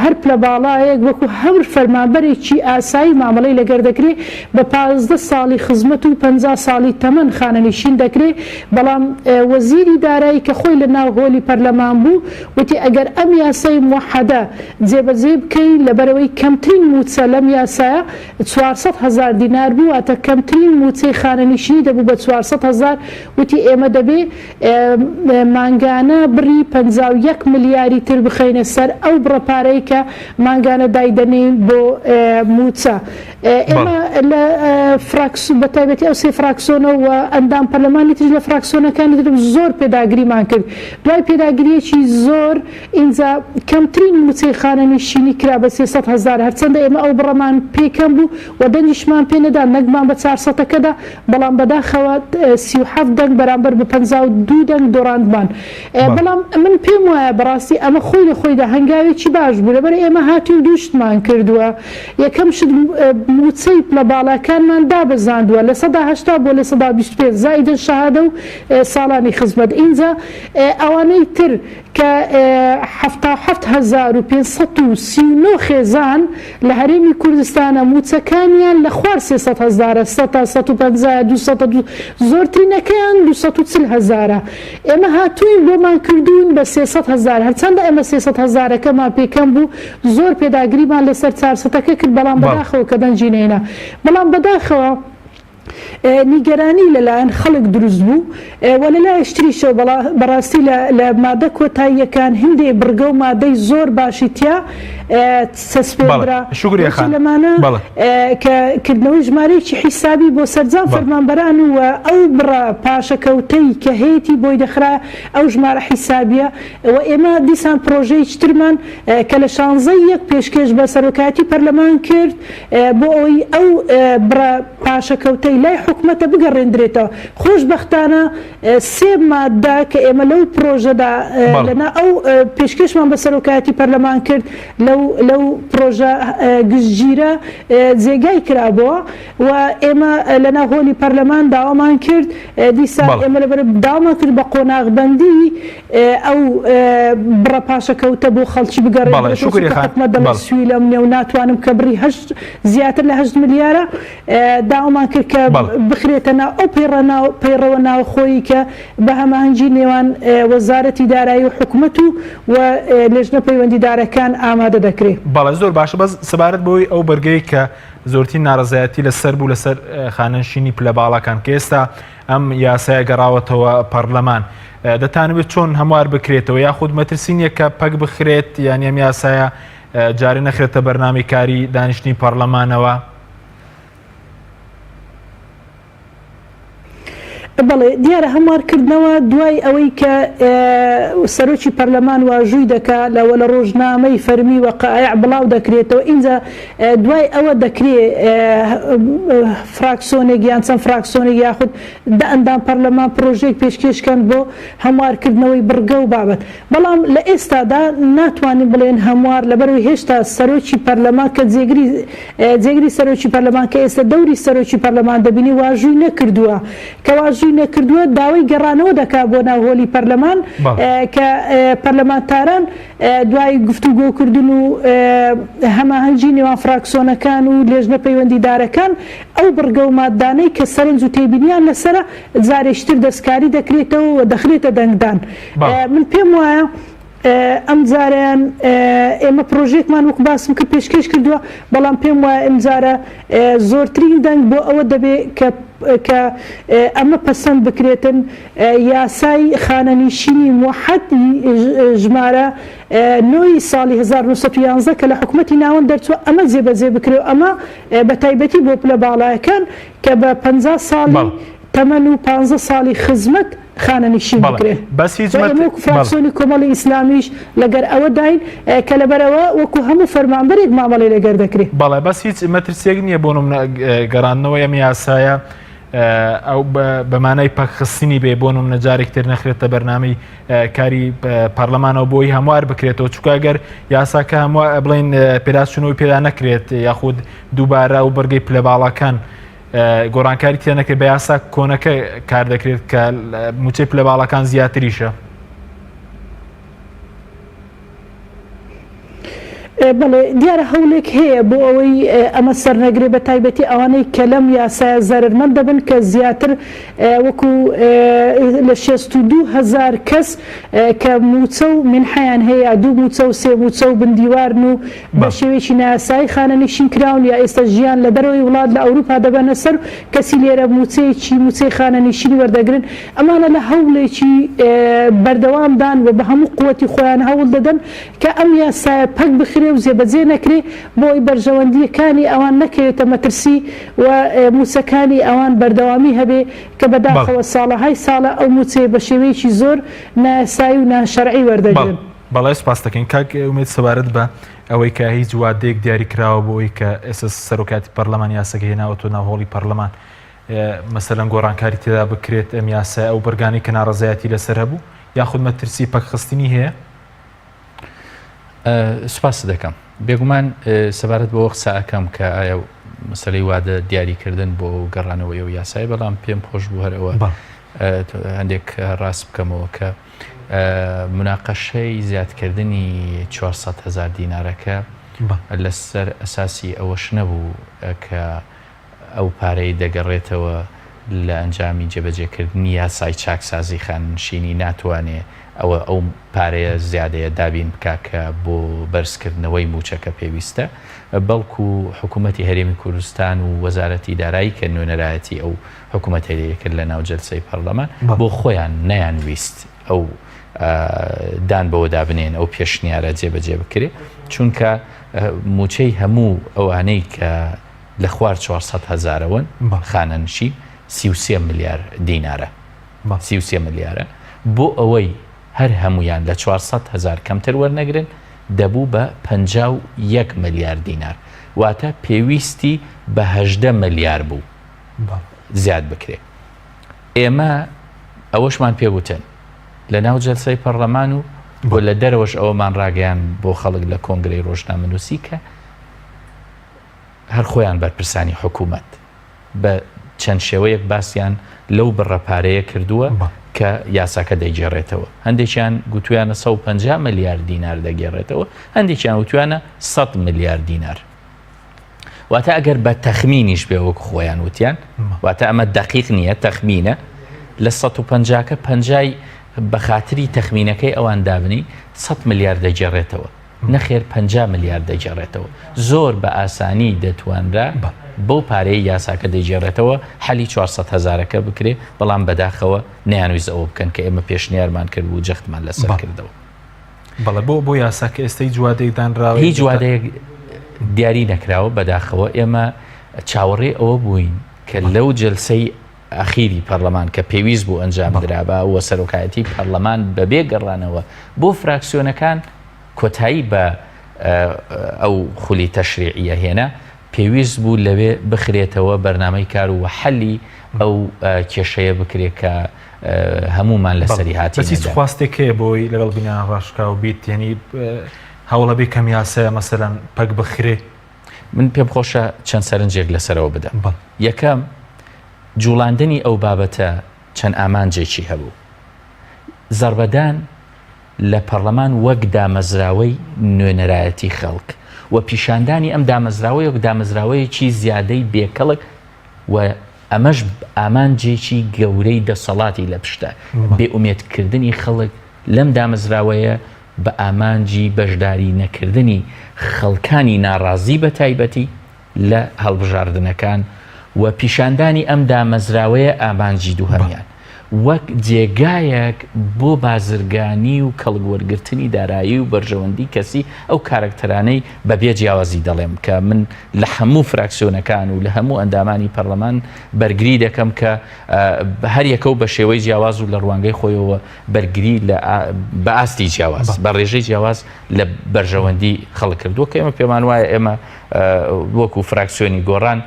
هەر پلە باڵایەک وەکو هەر فەرمانبەرێکی ئاسایی مامەڵەی لەگەر دەکرێ بە 15 ساڵی خزمەت و 50 ساڵی تەمەن خانەنشین دەکرێ بەڵام وەزیری دارایی کە خۆی لە ناو هۆلی پەرلەمان بوو وتی ئەگەر ئەم یاسای موەحەدە جێبەجێ بکەین لەبەرئەوەی کەمترین مووچە لەم یاسایە 400 هەزار دینار بوو واتە کەمترین مووچەی خانەنشینی دەبوو بە 400 هەزار وتی ئێمە دەبێ مانگانە بڕی 51 ملیاری تر بخەینە سەر ئەو بڕە پارەی کە مانگانە دایدەنێین بۆ مووچە. ئێمە لە فراکس بە تایبەتی ئەو سێ فراکسۆنە و ئەندام پەرلەمانی تریش لە فراکسۆنەکانی تر زۆر پێداگریمان کرد. دوای پێداگرییەکی زۆر ئینجا کەمترین مووچەی خانەنشینی کرا بە 300 هەزار هەرچەندە ئێمە ئەو بڕەمان پێ کەم بوو و دەنگیشمان پێ نەدا نەکمان بە چارسەتەکەدا بەڵام بەداخەوە 37 دەنگ بەرامبەر بە 52 دەنگ دۆڕاندمان. بەڵام من پێم وایە بەڕاستی ئەمە خۆی لە خۆیدا هەنگاوێکی باش بوو لەبەر ئێمە هاتووین دوو شتمان کردووە یەکەم شت مووچەی پلە باڵاکانمان دابەزاندووە 80% بۆ 25% زائیدەن شەهادە و ساڵانی خزمەت ئینجا ئەوانەی تر کە 77539 خێزان لە هەرێمی کوردستانە مووچەکانیان لە خوار 300 هەزارە، سەتە، 150 200 زۆرترینەکەیان 240 هەزارە. ئێمە هاتووین بۆمان کردوون بە 300 هەزار، هەرچەندە ئێمە 300 هەزارەکەمان پێ کەم بوو، زۆر پێداگریمان لەسەر چارسەتەکە کرد، بەڵام بەداخەوە کە دەنگی نەهێنا. بەڵام بەداخەوە. نیگەرانی لەلایەن خەڵک دروست بوو و لەلایەش تریشەوە بەڕاستی لە مادە کۆتاییەکان هندێ بڕگە و مادەی زۆر باشی تیا چەسپێندرا یەکێ لەمانە کە کردنەوەی ژمارەیەکی حیسابی بۆ سەرجەم فەرمانبەران و ئەو بڕە پاشەکەوتەی کە هەیەتی بۆی دەخرا ئەو ژمارە حیسابیە و ئێمە دیسان پرۆژەیەکی ترمان کە لە شانزەی یەک پێشکێش بە سەرۆکایەتی پەرلەمان کرد بۆ ئەوەی ئەو بڕە پاشەکەوتەی لای حکومەتە بگەڕێندرێتەوە. خۆشبەختانە سێ ماددە کە ئێمە لەو پرۆژەدا لەنا ئەو پێشکێشمان بە سەرۆکایەتی پەرلەمان کرد لەو لەو پرۆژە گشتگیرە جێگای کرابۆوە و ئێمە لەناو هۆلی پەرلەمان داوامان کرد دیسان ئێمە لەبەر داوامان کرد بە قۆناغبەندی ئەو بڕە پاشەکەوتە بۆ خەڵکی بگەڕێنرێتەوە چونکە حکومەت دەڵێت سویلەم نیە و ناتوانم کە بڕی هەشت زیاتر لە هەشت ملیارە داوامان کرد کە بخرێتە ناو ئەو پەیڕەوە ناوخۆیی کە بە هەماهەنگی نێوان وەزارەتی دارایی و حکومەت و و لێژنە پەیوەندیدارەکان ئامادە دەکرێت. بەڵێ زۆر باشە بەس سەبارەت بەوەی ئەو بەرگەی کە زۆرترین ناڕەزایەتی لەسەر بوو لەسەر خانەنشینی پلە باڵاکان کە ئێستا ئەم یاسایە گەڕاوەتەوە پەڕلەمان دەتانەوێت چۆن هەموار بکرێتەوە یاخود مەترسی نییە کە پەک بخرێت یان ئەم یاسایە جارێ نەخرێتە بەرنامەی کاری دانیشتنی پەڕلەمانەوە؟ بەڵێ دیارە هەموارکردنەوە دوای ئەوەی کە سەرۆکی پەرلەمان واژووی دەکا لەوە لە ڕۆژنامەی فەرمی وەقائع بڵاو دەکرێتەوە ئینجا دوای ئەوە دەکرێ فراکسۆنێک یان چەند فراکسۆنێک یاخود دە ئەندام پەرلەمان پرۆژەیەک پێشکێش کەن بۆ هەموارکردنەوەی بڕگە و بابەت بەڵام لە ئێستادا ناتوانین بڵێن هەموار لەبەرئەوەی هێشتا سەرۆکی پەرلەمان کە جێگری جێگری سەرۆکی پەرلەمان کە ئێستا دەوری سەرۆکی پەرلەمان دەبینی واژووی نەکردووە کە واژووی نەکردووە داوای گەڕانەوە دەکات بۆ ناو هۆلی پەرلەمان کە پەرلەمانتاران دوای گفتوگۆکردن و هەماهەنگی نێوان فراکسۆنەکان و لێژنە پەیوەندیدارەکان ئەو بڕگە و ماددانەی کە سەرنج و تێبینیان لەسەرە جارێکی تر دەستکاری دەکرێتەوە و دەخرێتە دەنگدان. من پێم وایە ئەمجارەیان ئێمە پرۆژەیەکمان وەکو باسم کرد پێشکێش کردووە، بەڵام پێم وایە ئەمجارە زۆرترین دەنگ بۆ ئەوە دەبێ کە کە ئەمە پەسەند بکرێتن یاسای خانەنیشینی موحەد ی ژمارە نۆ ی ساڵی 1911 کە لە حکومەتی ناوەند دەرچووە ئەمە جێبەجێ بکرێ و ئەمە بە تایبەتی بۆ پلە باڵایەکان کە بە 50 ساڵی تەمەن و پانزە ساڵی خزمەت خانەنشین بکرێن و ئێمە وەکو فراکسیۆنی کۆمەڵی ئیسلامیش لەگەر ئەوەداین کە لەبەرئەوە وەکو هەموو فەرمانبەرێک مامەڵەی لەگەر دەکرێ. بەڵێ بەس هیچ مەترسیەک نییە بۆ نمونە گەڕاندنەوەی ئەم یاسایە ئەو بە مانای پەکخستنی بێ بۆ نمونە جارێک تر نەخرێتە بەرنامەی کاری پەرلەمانەوە بۆی هەموار بکرێتەوە چونکە گەر یاساکە هەموو بڵێن پێداچوونەوەی پێدا نەکرێت یاخود دووبارە و بڕگەی پلە باڵاکان گۆڕانکاری تیا نەکرێت بە یاسا کۆنەکە کار دەکرێت کە موچەی پلە باڵاکان زیاتریشە. بەڵێ دیارە هەوڵێک هەیە بۆ ئەوەی ئەمە سەرنەگرێ بە تایبەتی ئەوانەی کە لەم یاسایە زەرەرمەند دەبن کە زیاتر وەکو لە 62 هەزار کەس کە مووچە و مینحەیان هەیە دوو مووچە و سێ مووچە و بندیوارن و بە شێوەیەکی نایاسایی خانەنشین کراون یا ئێستا ژیان لە دەرەوەی وڵات لە ئەوروپا دەبەنە سەر و کەسی لێرە مووچەیەکی مووچەی خانەنشینی وەردەگرن ئەمانە لە هەوڵێکی بەردەوامدان و بە هەموو قوتی خۆیان هەوڵ دەدەن کە ئەم یاسایە پەک بخرێ و جێبەجێ نەکرێ بۆ ئەوەی بەرژەوەندییەکانی ئەوان نەکەوێتە مەترسی و مووچەکانی ئەوان بەردەوامی هەبێ کە بەداخەوە ساڵەهای ساڵە ئەو مووچەیە بە شێوەیەکی زۆر نایاسایی و ناشەرعی وەردەگرن. بەڵێ سوپاست دەکەین کاک ئومێد سەبارەت بە ئەوەی کە هیچ وادەیەک دیاری کراوە بۆ ئەوەی کە ئێستا سەرۆکایەتی پەرلەمان یاسەکە هێناوەتەوە ناو هۆڵی پەرلەمان مەسەلەن گۆڕانکاری تێدا بکرێت ئەم یاسای ئەو بڕگانەی کە ناڕەزایەتی لەسەر هەبوو یاخود مەترسی پەکخستنی هەیە؟ سوپاست دەکەم بێگومان سەبارەت بەوە قسە ئەکەم کە ئایا مەسەلەی وادە دیاریکردن بۆ گەڕانەوەی ئەو یاسای بەڵام پێم خۆش بوو هەر ئەوە هەندێک ڕاست بکەمەوە کە مناقەشەی زیادکردنی 400 هزار دینارەکە لەسەر ئەساسی ئەوەش نەبوو کە ئەو پارەی دەگەڕێتەوە. لە ئەنجامی جێبەجێکردنی یاسای چاکسازی خانەنشینی ناتوانێ ئەوە ئەو پارەیە زیادەیە دابین بکا کە بۆ بەرزکردنەوەی مووچەکە پێویستە، بەڵکو حکوومەتی هەرێمی کوردستان و وەزارەتی دارایی کە نوێنەرایەتی ئەو حکوومەتەی دەکرد لە ناو جەلسەی پەرلەمان بۆ خۆیان نەیانویست ئەو دان بەوەدا بنێن ئەو پێشنیارە جێبەجێ بکرێ چونکە مووچەی هەموو ئەوانەی کە لە خوار 400 هەزارەوەن خانەنشین 33 ملیار دینارە. 33 ملیارە بۆ ئەوەی هەر هەموویان لە 400 هەزار کەمتر وەرنەگرن دەبوو بە 51 ملیار دینار واتە پێویستی بە 18 ملیار بوو زیاد بکرێ ئێمە ئەوەشمان پێ وتن لە ناو جەلسەی پەڕلەمان و بۆ لە دەرەوەش ئەوەمان ڕاگەیان بۆ خەڵک لە کۆنگرەی ڕۆژنامەنووسی کە هەر خۆیان بەرپرسانی حکوومەت بە چەند شێوەیەک باسیان لەو بڕە پارەیە کردووە کە یاساکە دەیگێڕێتەوە. هەندێکیان گوتویانە 150 ملیار دینار دەگێڕێتەوە، هەندێکیان وتویانە 100 ملیار دینار. واتە ئەگەر بە تەخمینیش بێ وەک خۆیان وتیان، واتە ئەمە دەقیق نییە، تەخمینە، لە 150کە پەنجای بە خاتری تەخمینەکەی ئەوان دابنی 100 ملیار دەگێڕێتەوە. نەخێر 50 ملیار دەگێڕێتەوە. زۆر بە ئاسانی دەتوانرا بەو پارەیەی یاساکە دەیگێڕێتەوە حەلی 400 هەزارەکە بکرێ، بەڵام بەداخەوە نەیانویست ئەوە بکەن کە ئێمە پێشنیارمان کردبوو جەختمان لەسەر کردەوە. بەڵێ بۆ بۆ یاساکە ئێستا هیچ وادەیەک دانراوە؟ هیچ وادەیەک دیاری نەکراوە بەداخەوە ئێمە چاوەڕێی ئەوە بووین کە لەو جەلسەی ئەخیری پەرلەمان کە پێویست بوو ئەنجام درابا و سەرۆکایەتی پەرلەمان بەبێ گەڕانەوە بۆ فراکسیۆنەکان کۆتایی بە ئەو خولی تەشریعیە هێنا پێویست بوو لەوێ بخرێتەوە بەرنامەی کار و حەلی ئەو کێشەیە بکرێت کە هەموومان لەسەری هاتین. بەس هیچ خواستێک هەیە بۆی لەگەڵ بینان ڕاشکاو بیت یعنی هەوڵە بێ کەم یاسایە مەسەلەن پەک بخرێ؟ من پێم خۆشە چەند سەرنجێک لەسەرەوە بدەم. یەکەم، جوڵاندنی ئەو بابەتە چەند ئامانجێکی هەبوو. زەربەدان لە پەڕلەمان وەک دامەزراوەی نوێنەرایەتی خەڵک و پیشاندانی ئەم دامەزراوەیە وەک دامەزراوەیەکی زیادەی بێکەڵک و ئەمەش ئامانجێکی گەورەی دەسەڵاتی لە پشتە، بێئومێدکردنی خەڵک لەم دامەزراوەیە بە ئامانجی بەشداری نەکردنی خەڵکانی ناڕازی بە تایبەتی لە هەڵبژاردنەکان و پیشاندانی ئەم دامەزراوەیە ئامانجی دووهەمیان وەک جێگایەک بۆ بازرگانی و کەڵک وەرگرتنی دارایی و بەرژەوەندی کەسی ئەو کارەکتەرانەی بە بێ جیاوازی دەڵێم کە من لە هەموو فراکسیۆنەکان و لە هەموو ئەندامانی پەرلەمان بەرگری دەکەم کە هەر یەکە و بە شێوەی جیاواز و لە ڕوانگەی خۆیەوە بەرگری لە بە ئاستی جیاواز بە ڕێژەی جیاواز لە بەرژەوەندی خەڵک کردووە کە ئێمە پێمان وایە ئێمە وەکو فراکسیۆنی گۆڕان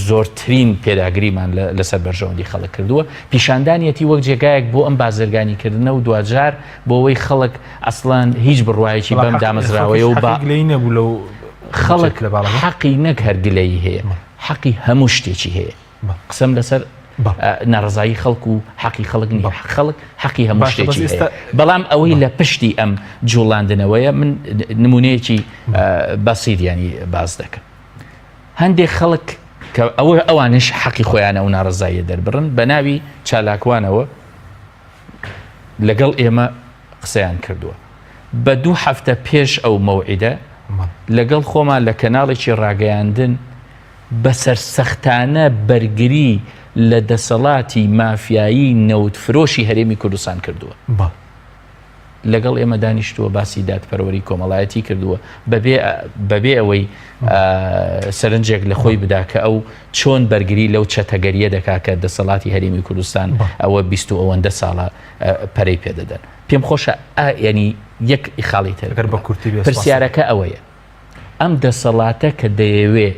زۆرترین پێداگریمان لەسەر بەرژەوەندی خەڵک کردووە پیشاندانیەتی وەک جێگایەک بۆ ئەم بازرگانیکردنە و دواجار بۆ ئەوەی خەڵک ئەسڵەن هیچ بڕوایەکی بەم دامەزراوەیە و با گلەیی نەبوو لەو خەڵک حەقی نەک هەر گلەیی هەیە حەقی هەموو شتێکی هەیە قسەم لەسەر ناڕزایی خەڵک و حەقی خەڵک نیە خەڵک حەقی هەموو شتێکی هەیە بەڵام ئەوەی لە پشتی ئەم جوڵاندنەوەیە من نمونەیەکی بەسیت ینی باز دەکەم هەندێک خەڵک کە ئەوە ئەوانش حەقی خۆیانە و ناڕزاییە دەربڕن بە ناوی چالاکوانەوە لەگەڵ ئێمە قسەیان کردووە بە دوو هەفتە پێش ئەو مەوعیدە لەگەڵ خۆمان لە کەناڵێکی ڕاگەیاندن بە سەرسەختانە بەرگری لە دەسەڵاتی مافیایی نەوت فرۆشی هەرێمی کوردستان کردووە. لەگەڵ ئێمە دانیشتووە باسی دادپەروەری کۆمەڵایەتی کردووە بەبێ بەبێ ئەوەی سەرنجێک لە خۆی بدا کە ئەو چۆن بەرگری لەو چەتەگەریە دەکا کە دەسەڵاتی هەرێمی کوردستان ئەوە 20 و ئەوەندە ساڵە پەرەی پێدەدەن. پێم خۆشە ینی یەک خاڵی تر پرسیارەکە ئەوەیە ئەم دەسەڵاتە کە دەیەوێ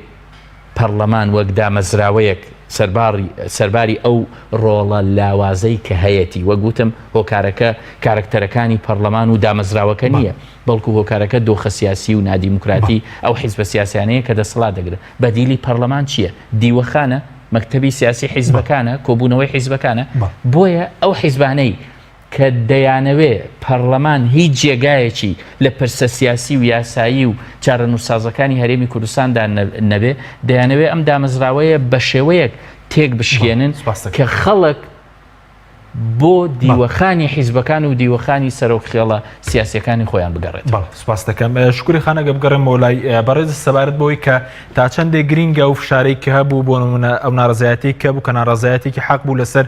پەڕلەمان وەک دامەزراوەیەک سەرباری سەرباری ئەو ڕۆڵە لاوازەی کە هەیەتی وەک وتم هۆکارەکە کارەکتەرەکانی پەڕلەمان و دامەزراوەکە نییە بەڵکو هۆکارەکە دۆخە سیاسی و نادیموکراتی ئەو حیزبە سیاسیانەیە کە دەسەڵات دەگرن بەدیلی پەڕلەمان چییە دیوەخانە مەکتەبی سیاسی حیزبەکانە کۆبوونەوەی حیزبەکانە بۆیە ئەو حیزبانەی کە دەیانەوێ پەڕلەمان هیچ جێگایەکی لە پرسە سیاسی و یاسایی و چارەنووسسازەکانی هەرێمی کوردستاندا نەبێ، دەیانەوێ ئەم دامەزراوەیە بە شێوەیەک. تێک بشکێنن کە خەڵک بۆ دیوەخانی حیزبەکان و دیوەخانی سەرۆک خێڵە سیاسیەکانی خۆیان بگەڕێت. بەڵێ سوپاست دەکەم. شکوری خان ئەگەر بگەڕێمەوە لای بەڕێز سەبارەت بەوەی کە تا چەندێک گرینگە ئەو فشارەی کە هەبوو بۆ نمونە ئەو ناڕەزایەتی کە بوو کە ناڕەزایەتێکی حەق بوو لەسەر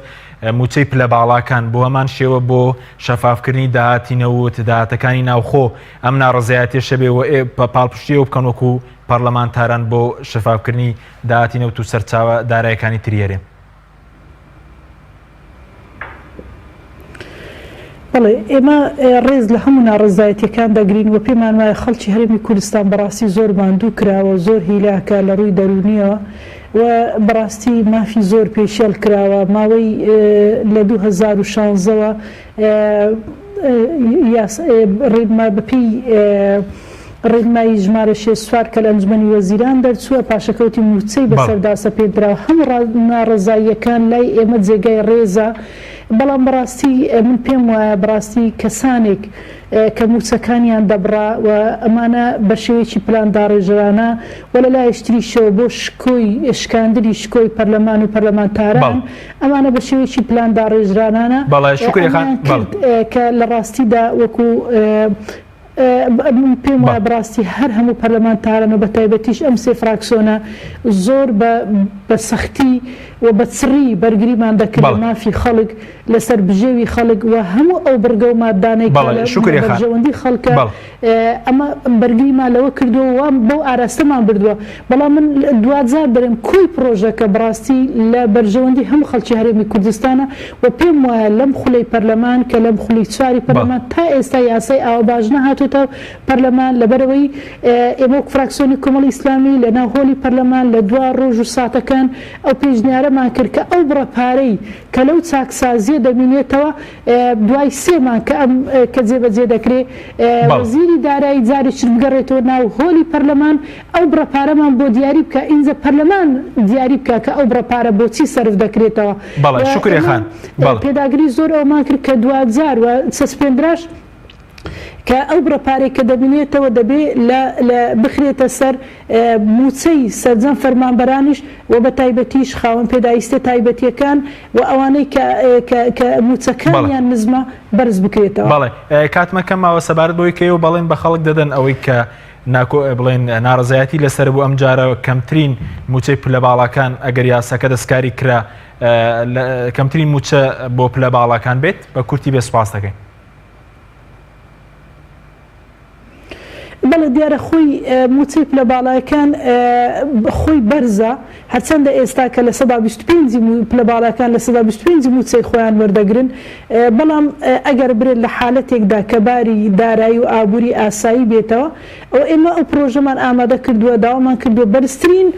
موچەی پلە باڵاکان بۆ هەمان شێوە بۆ شەفافکردنی داهاتی نەوت داهاتەکانی ناوخۆ ئەم ناڕەزایەتیەشە بێ و پاڵپشتی ئەو بکەن وەکو پەرلەمانتاران بۆ شەفافکردنی داهاتی نەوت و سەرچاوە دارایەکانی تری هەرێم. بەڵێ ئێمە ڕێز لە هەموو ناڕەزایەتیەکان دەگرین و پێمان وایە خەڵکی هەرێمی کوردستان بەڕاستی زۆر ماندوو کراوە و زۆر هیلاکە لە ڕووی دەروونیەوە و بەڕاستی مافی زۆر پێشێڵ کراوە ماوەی لە 2016 وە ڕێنما بەپێی ڕێنمایی ژمارە 64 کە لە ئەنجومەنی وەزیران دەرچووە، پاشەکەوتی مووچەی بەسەردا سەپێندراوە. هەموو ناڕەزاییەکان لای ئێمە جێگای ڕێزە، بەڵام بەڕاستی من پێم وایە بەڕاستی کەسانێک کە مووچەکانیان دەبڕا و ئەمانە بە شێوەیەکی پلانداڕێژرانە و لە لایەکی تریشەوە بۆ شکۆی شکاندنی شکۆی پەرلەمان و پەرلەمانتاران ئەمانە بە شێوەیەکی پلانداڕێژرانانە ئەمەیان کرد کە لە ڕاستیدا وەکو من پێم وایە بەڕاستی هەر هەموو پەرلەمانتاران و بەتایبەتیش ئەم سێ فراکسۆنە زۆر بە بە سەختی و بە چڕی بەرگریمان دەکرد لە مافی خەڵک لەسەر بژێوی خەڵک و هەموو ئەو بڕگە و ماددانەی کە لە بەرژەوەندی خەڵکە ئەمە بەرگریمان لەوە کردووە و بەو ئاراستەمان بردووە بەڵام من دواجار دەرێم کۆی پڕۆژەکە بەڕاستی لە بەرژەوەندی هەموو خەڵکی هەرێمی کوردستانە و پێم وایە لەم خولەی پەرلەمان کە لەم خولی چواری پەرلەمان تا ئێستا یاسای ئاوا باش نەهاتۆتە پەرلەمان لەبەرئەوەی ئێمە وەک فراکسیۆنی کۆمەڵی ئیسلامی لە ناو هۆلی پەرلەمان لە دوا ڕۆژ و ساتەکان ئەو پێشنیارەمان کرد کە ئەو بڕە پارەی کە لەو چاکسازیە دەمینێتەوە دوای سێ مانگ کە ئەم کە جێبەجێ دەکرێ وەزیری دارایی جارێکتر بگەڕێتەوە ناو هۆلی پەرلەمان ئەو بڕە پارەمان بۆ دیاری بکا ئینجا پەرلەمان دیاری بکا کە ئەو بڕە پارە بۆچی سەرف دەکرێتەوە بەڵێ شوکریە خان بەڵێ. پێداگری زۆر ئەوەمان کرد کە دواجار و چەسپێندراش کە ئەو بڕە پارەی کە دەمینێتەوە دەبێ لە لە بخرێتە سەر مووچەی سەرجەم فەرمانبەرانیش و بە تایبەتیش خاوەن پێداویستیە تایبەتیەکان و ئەوانەی کە کە کە مووچەکانیان نزمە بەرز بکرێتەوە. بەڵێ کاتمە کەم ماوە سەبارەت بەوەی کە ئێوە بەڵێن بە خەڵک دەدەن ئەوەی کە ناکۆ بڵێن ناڕەزایەتی لەسەر بوو ئەمجارە کەمترین مووچەی پلە باڵاکان ئەگەر یاساکە دەستکاری کرا کەمترین مووچە بۆ پلە باڵاکان بێت بە کورتی بێ سوپاس دەکەین. بەڵێ دیارە خۆی مووچەی پلە باڵایەکان خۆی بەرزە هەرچەندە ئێستا کە 25% پلە باڵاکان 25% مووچەی خۆیان وەردەگرن بەڵام ئەگەر برێت لە حالەتێکدا کە باری دارایی و ئابووری ئاسایی بێتەوە ئەوە ئێمە ئەو پرۆژەمان ئامادە کردووە داوامان کردووە بەرزترین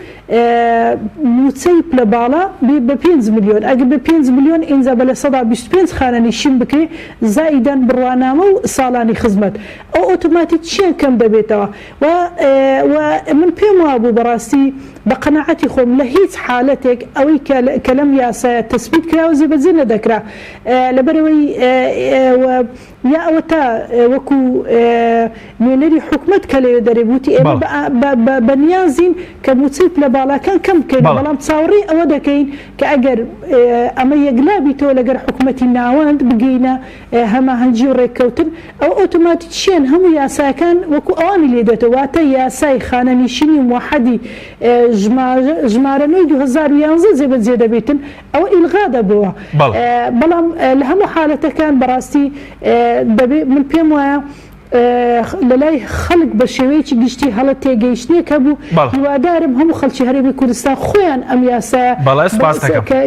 مووچەی پلە باڵا بێ بە پێنج ملیۆن ئەگەر بێ پێنج ملیۆن ئینجا بە 25% خانەنشین بکرێ زائیدەن بڕوانامە و ساڵانی خزمەت ئەو ئۆتۆماتیک چیان کەم دەبێتەوە و و من پێم وابوو بەڕاستی بە قەناعەتی خۆم لە هیچ حالەتێک ئەوەی کە کە لەم یاسایە تەسبیت کراوە جێبەجێ نەدەکرا لەبەرئەوەی و یا ئەوەتا وەکو نوێنەری حکومەت کە لەوێ دەرێ وتی ئێمە بە نیازین کە مووچەی پلە باڵاکان کەم بکەینەوە بەڵام چاوەڕێی ئەوە دەکەین کە ئەگەر ئەمە یەکلا بیتەوە لەگەر حکومەتی ناوەند بگەینە هەماهەنگی و ڕێککەوتن ئەوە ئۆتۆماتیکیەن هەموو یاساکان وەکو ئەوانی لێ دێتەوە واتە یاسای خانەنیشینی موحەدی ژمارە نۆی 2011 جێبەجێ دەبیتن ئەوە ئیلغا دەبۆوە بەڵام لە هەموو حالەتەکان بەڕاستی دەبێ من پێم وایە لەلای خەڵک بە شێوەیەکی گشتی هەڵە تێگەیشتنێک هەبوو هیوادارم هەموو خەڵکی هەرێمی کوردستان خۆیان ئەم یاسایە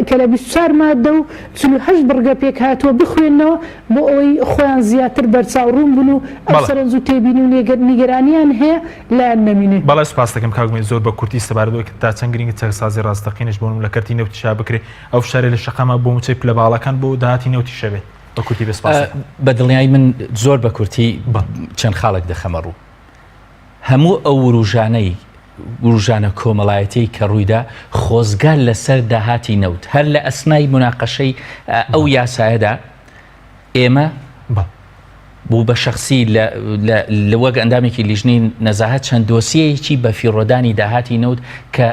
کە لە 24 مادە و 48 بڕگە پێک هاتووە بخوێنەوە بۆ ئەوەی خۆیان زیاتر بەرچاو ڕوون بن و ئەو سەرنج و تێبینی و نیگەرانیان هەیە لایان نەمینێ. بەڵێ سوپاست دەکەم کاک ئومێد زۆر بە کورتی سەبارەت بەوەی کە تا چەند گرینگە چاکسازی ڕاستەقینەش بۆ نموونە لە کەرتی نەوتیشا بکرێ ئەو فشارەی لە شەقامە بۆ مووچەی پلە باڵاکان بۆ داهاتی نەوتیشە بێت بە کورتی بێ سوپاست دەکەم. بە دڵنیایی من زۆر بە کورتی چەند خاڵێک دەخەمە ڕوو. هەموو ئەو وروژانەی وروژانە کۆمەڵایەتیەی کە ڕوویدا خۆزگە لەسەر داهاتی نەوت هەر لە ئەسنای موناقەشەی ئەو یاسایەدا ئێمە. بوو بە شەخسی لە لە وەک ئەندامێکی لیژنەی نەزاهەت چەند دۆسیەیەکی بە فیڕۆدانی داهاتی نەوت کە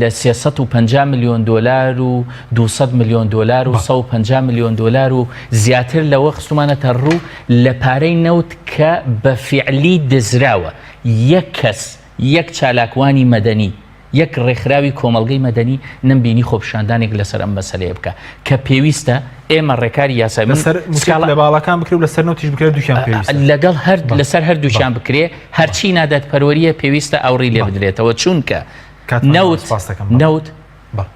لە 350 ملیۆن دۆلار و 200 ملیۆن دۆلار و 150 ملیۆن دۆلار و زیاتر لەوە خستومانەتە ڕوو لە پارەی نەوت کە بە فیعلی دزراوە یەک کەس یەک چالاکوانی مەدەنی یەک ڕێکخراوی کۆمەڵگەی مەدەنی نەمبینی خۆپیشاندانێک لەسەر ئەم مەسەلەیە بکا کە پێویستە ئێمە ڕێکاری یاسای من لەسەر موچەی سکاڵا پلە باڵاکان بکرێ و لەسەر نەوتیش بکرێ دووکیان پێویستە. لەگەڵ هەر بەڵێ. لەسەر هەردووکیان بکرێ هەرچی نادادپەروەرییە پێویستە ئاوڕی لێ بەڵێ. بدرێتەوە چونکە کاتمان ماوە نەوت سپاست دەکەم بەڵێ. نەوت بەڵێ.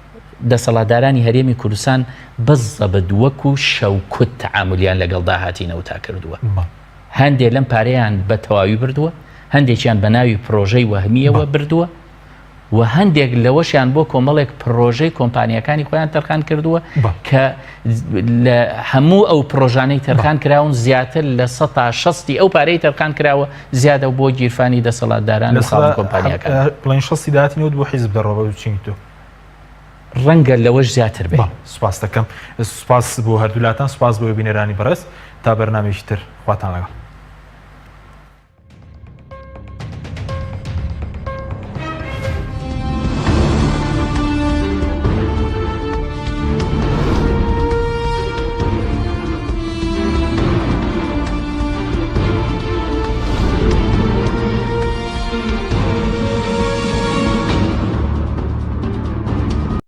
دەسەڵاتدارانی هەرێمی کوردستان بزەبت وەکو شەوکوت تەعامولیان لەگەڵ داهاتی نەوتا کردووە. بەڵێ. هەندێ لەم پارەیان بە تەواوی بردووە، هەندێکیان بە ناوی پرۆژەی وەهمییەوە بردووە و هەندێک لەوەشیان بۆ کۆمەڵێک پرۆژەی کۆمپانیاکانی خۆیان تەرخان کردووە کە لە هەموو ئەو پرۆژانەی تەرخان کراون زیاتر لە سەتا شەستی ئەو پارەی تەرخان کراوە زیادە بۆ گیرفانی دەسەڵاتداران و خاوەن کۆمپانیاکان. بڵێن شەستی داهاتی نەوت بۆ حیزب دەڕوا بە چینی تۆ. ڕەنگە لەوەش زیاتر بێ. بەڵێ سوپاس دەکەم. سوپاس بۆ هەردوولاتان، سوپاس بۆ بینەرانی بەڕێز. تا بەرنامەیەکی تر خواتان لەگەڵ.